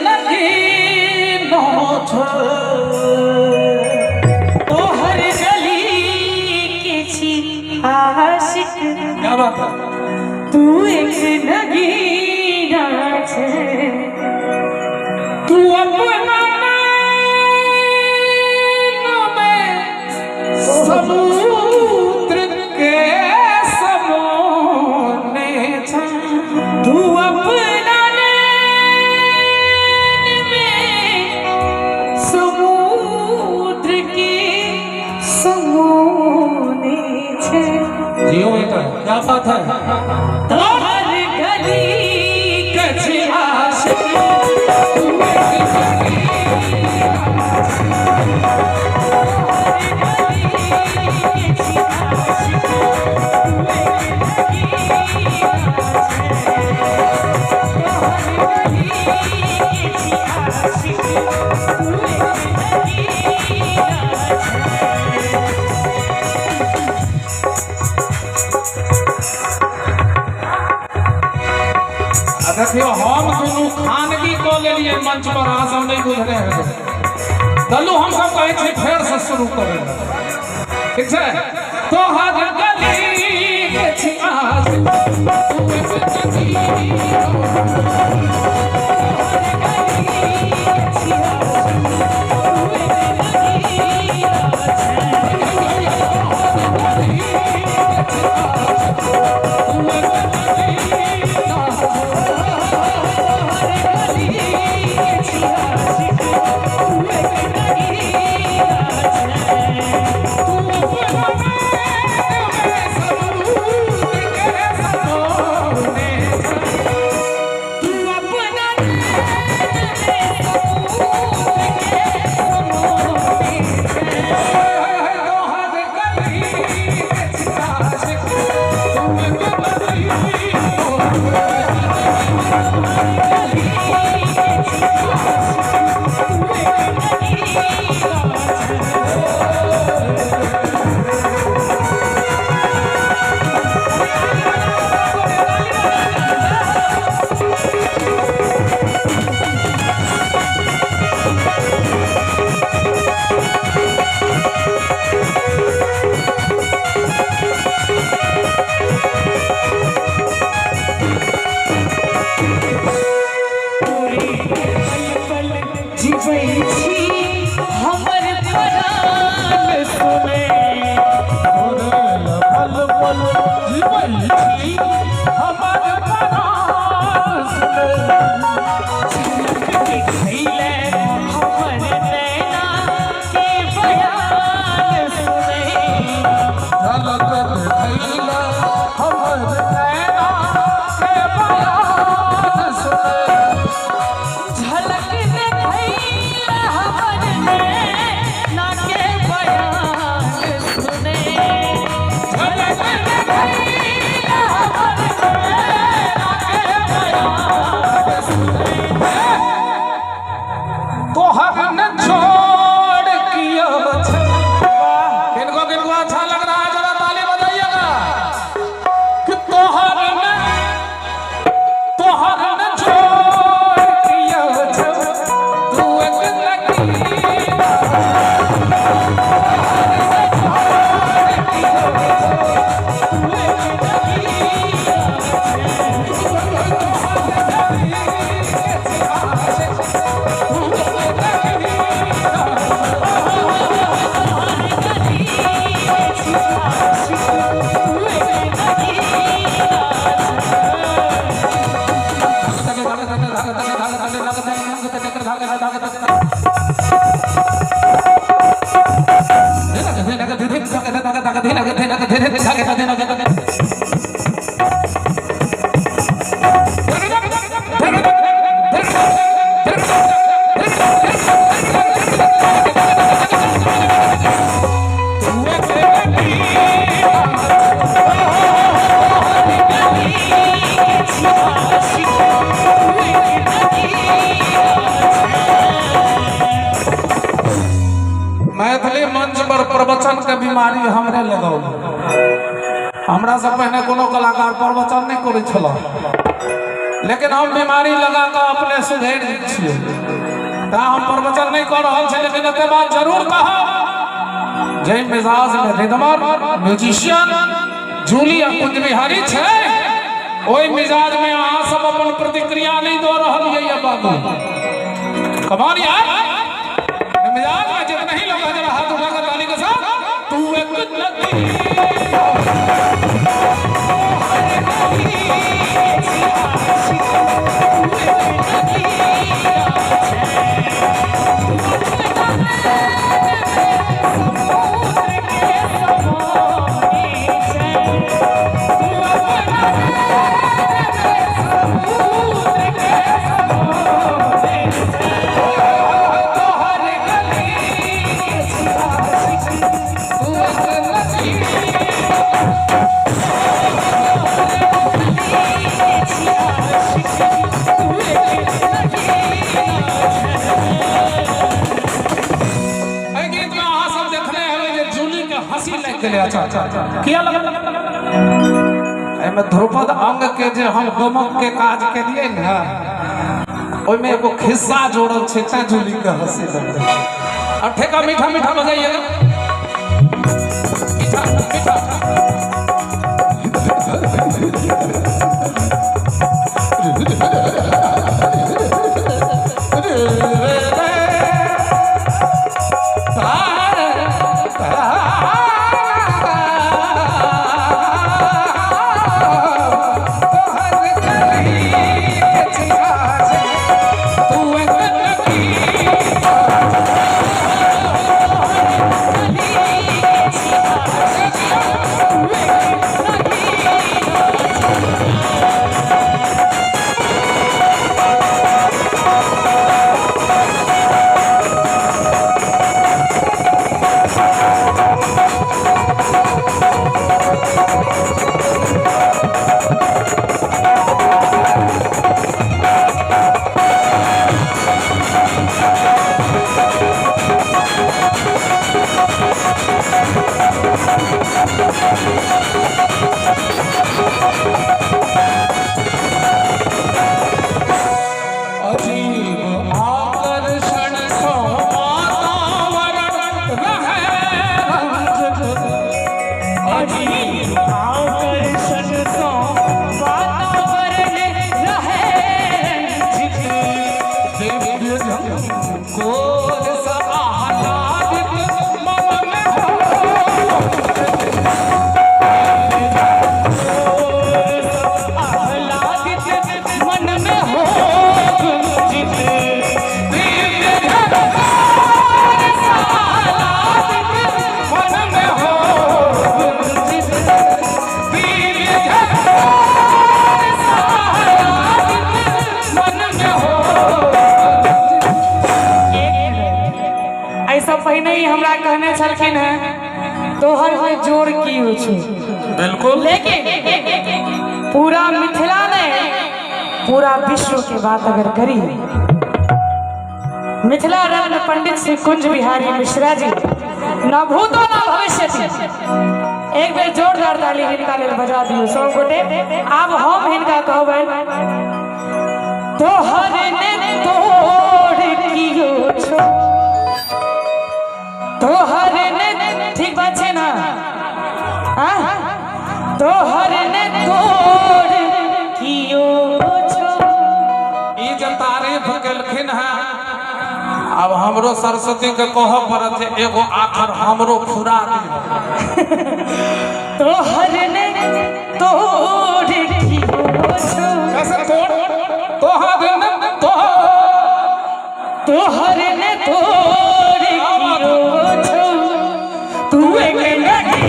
नगीना छै। तोहर गली के छी आशिक, क्या बात है। तू एक नगीना छै। तू अपना नैन में समुद्र के समोने छै। तू अपना नैन में समुद्र के समोने छै। जियो बेटा, क्या बात है। तोहर गली के छी आशिक, तू एक गली के छी आशिक, तू एक नगीना छै। तोहर गली के छी आशिक, तू एक नगीना छै। आ देखियौ, हम दुनू खानगी कऽ लेलियै मंच पर, अहाँ सब नहि बुझने हेबै। दल्लू, हम सब कहै छी फेर से शुरू करै लए। ठीक छै। तोहर गली के छी आशिक, तू एक नगीना। तोहर गली के छी आशिक, तू एक नगीना छै। तोहर गली के छी आशिक, तू एक नगीना छै। तोहर गली के छी आशिक, तू एक नगीना छै। तू अपना नैन में समुद्र के समोने छै। तू अपना नैन में समुद्र के समोने छै। तोहर गली के छी आशिक, तू एक नगीना। तोहर गली के छी आशिक, तू एक नगीना छै। तोरे पल पल जीवै छी, हमर प्राण सुने। तोरे पल पल जीवै छी, हमर प्राण सुने। झलक देखैले हमर नैना के बयान सुने। झलक देखैले हमर नैना के बयान सुने। झलक देखैले हमर नैना के बयान सुने। झलक देखैले हमर नैना के बयान सुने। तोहर न छोड़ कियो छै। किनको किनको अच्छा लग रहा है, जरा ताली बजाइएगा कि तोहर न छोड़ कियो छै, तू एक नगीना। तोहर न छोड़ कियो छै, तू एक नगीना छै। तोहर गली के छी आशिक, तू एक नगीना। तोहर गली के छी आशिक, तू एक नगीना छै। तोहर गली के छी आशिक, तू एक नगीना छै। मैथिली मंच पर प्रवचन के बीमारी हमरे लगौल। हमरा से पहिने कोनो कलाकार प्रवचन नहि करै छल, लेकिन हम बीमारी लगा कऽ अपने सुधरि छियै। ता हम प्रवचन नहि कऽ रहल छी, लेकिन एते बात जरूर कहब, जाहि मिजाज में रिदमर म्यूजिशियन जूली आ कुंज बिहारी छै, ओहि मिजाज में अहाँ सब अपन प्रतिक्रिया नहीं दऽ रहल ये बाबू। कमान यार, मिजाज में जितने ही लोग हैं जरा हाथ उठाकर ताली के साथ। तू एक नदी। एहि गीत में अहाँ सब देखने हेबै जे जूली के हंसी लागि गेलै। अच्छा अच्छा, किया लगल? एहिमे ध्रुपद अंग के जे हम गमक के काज केलियै ने, ओहिमे एगो खिस्सा जोड़ल छै, तें जूली के हंसी लगलै। अब ठेका मीठा मीठा बजाइएगा, मीठा मीठा। अजीब आकर्षण सो वातावरण रहे रंजित। अजीब आकर्षण सो वातावरण रहे रंजित। दिव्य झंकोर सा आह्लादित मन में हो। आह्लादित मन में हो गुंजित। दिव्य झंकोर सा आह्लादित मन में हो गुंजित। दिव्य झंकोर सा आह्लादित मन में हो। ऐसा पहिने ही हमरा कहने छलखिन हैं, तोहर में जोर की हो छौ। बिल्कुल। लेकिन पूरा मिथिला ने, पूरा विश्व के बात अगर करी, मिथिला रत्न पंडित श्री कुंज बिहारी मिश्रा जी न भूतो न भविष्यति। एक बेर जोरदार ताली हिनका लेल बजा दियौ सब गोटे। आब हम हिनका कहबनि, तोहर ने तोड़ कियो छौ, तोहर ने, ठीक बात छै ना? आँ? तोहर ने तोड़ कियो छौ। ई जे तारीफ केलखिन हैं, अब हमरो सरस्वती के कहऽ पड़त जे एगो आखर हमरो फुरा दियौ। तोहर ने तोड़ कियो छौ। कैसे तोड़? तोहर ने तोड़। तोहर ने तोड़ कियो छौ, तू एक नदी।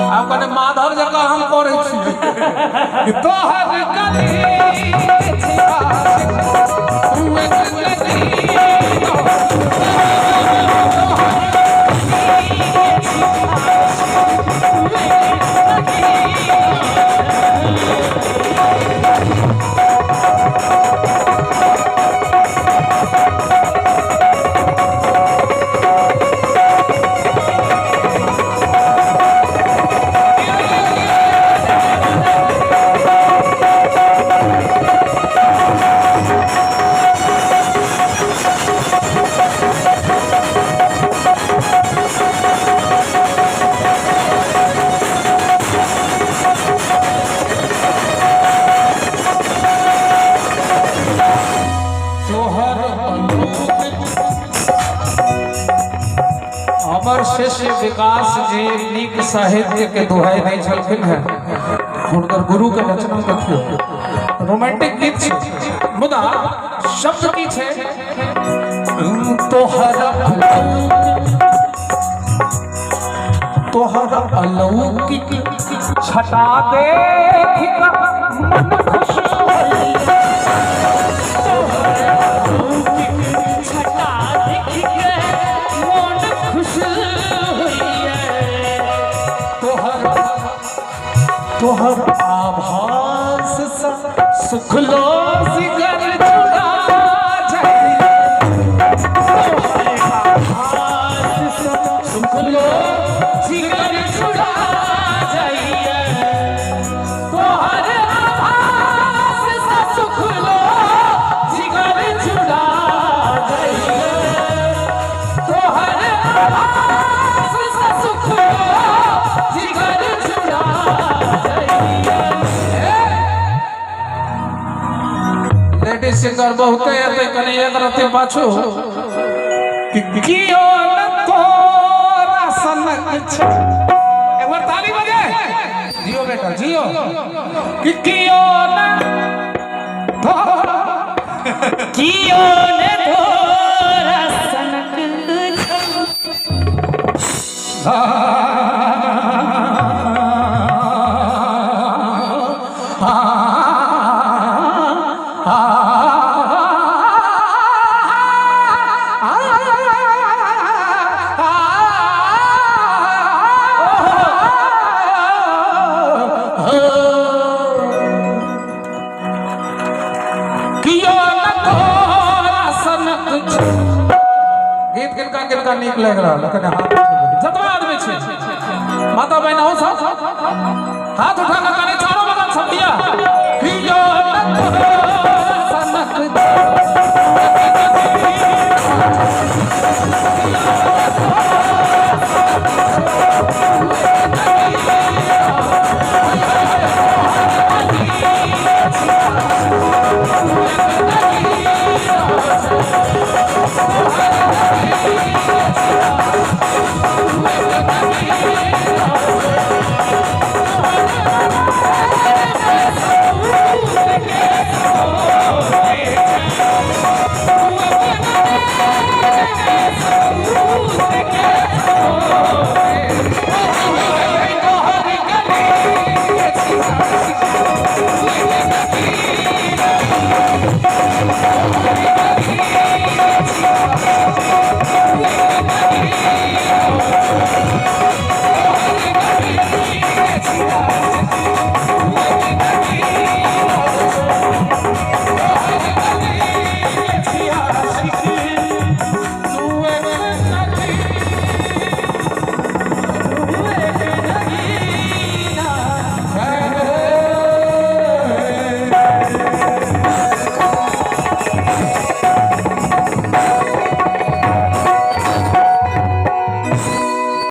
आब कने माधव जकाँ हम करै छी। तोहर गली तू एक नदी। हमर शिष्य विकास जी नीक साहित्य के दुहाई दै छलखिन हैं। हुनकर गुरु के रचना देखियौ, रोमांटिक गीत छै, मुदा शब्द की छै? तोहर तोहर अलौकिक छटा देख कऽ मन खुश होइए। छटा देख के मोन खुश होइए। तोहर तोहर आभास सँ सुखलो जिगर जुड़ा जाइए। तोहर आभास सँ सुखलो जिगर जुड़ा जाइए। तोहर आभास सँ सुखलो जिगर जुड़ा जाइए। तोहर आभास सँ सुखलो जिगर जुड़ा जाइए। लेडीज सिंगर बहुते एतै, कनि एक रत्ती पाछू। कियो न तोरा सनक छै। एक बार ताली बजे। जियो बेटा जियो। कि कियो न तोरा कियो ने तोरा सनक छौ। कियो न तोरा सनक छै। गीत किनका किनका नीक लागि रहल है? कनि हाथ उठेबै। जतबा आदमी छै, माता बहिन, अहूँ सब हाथ उठा कऽ कनि चारो बगल सब दिया। कियो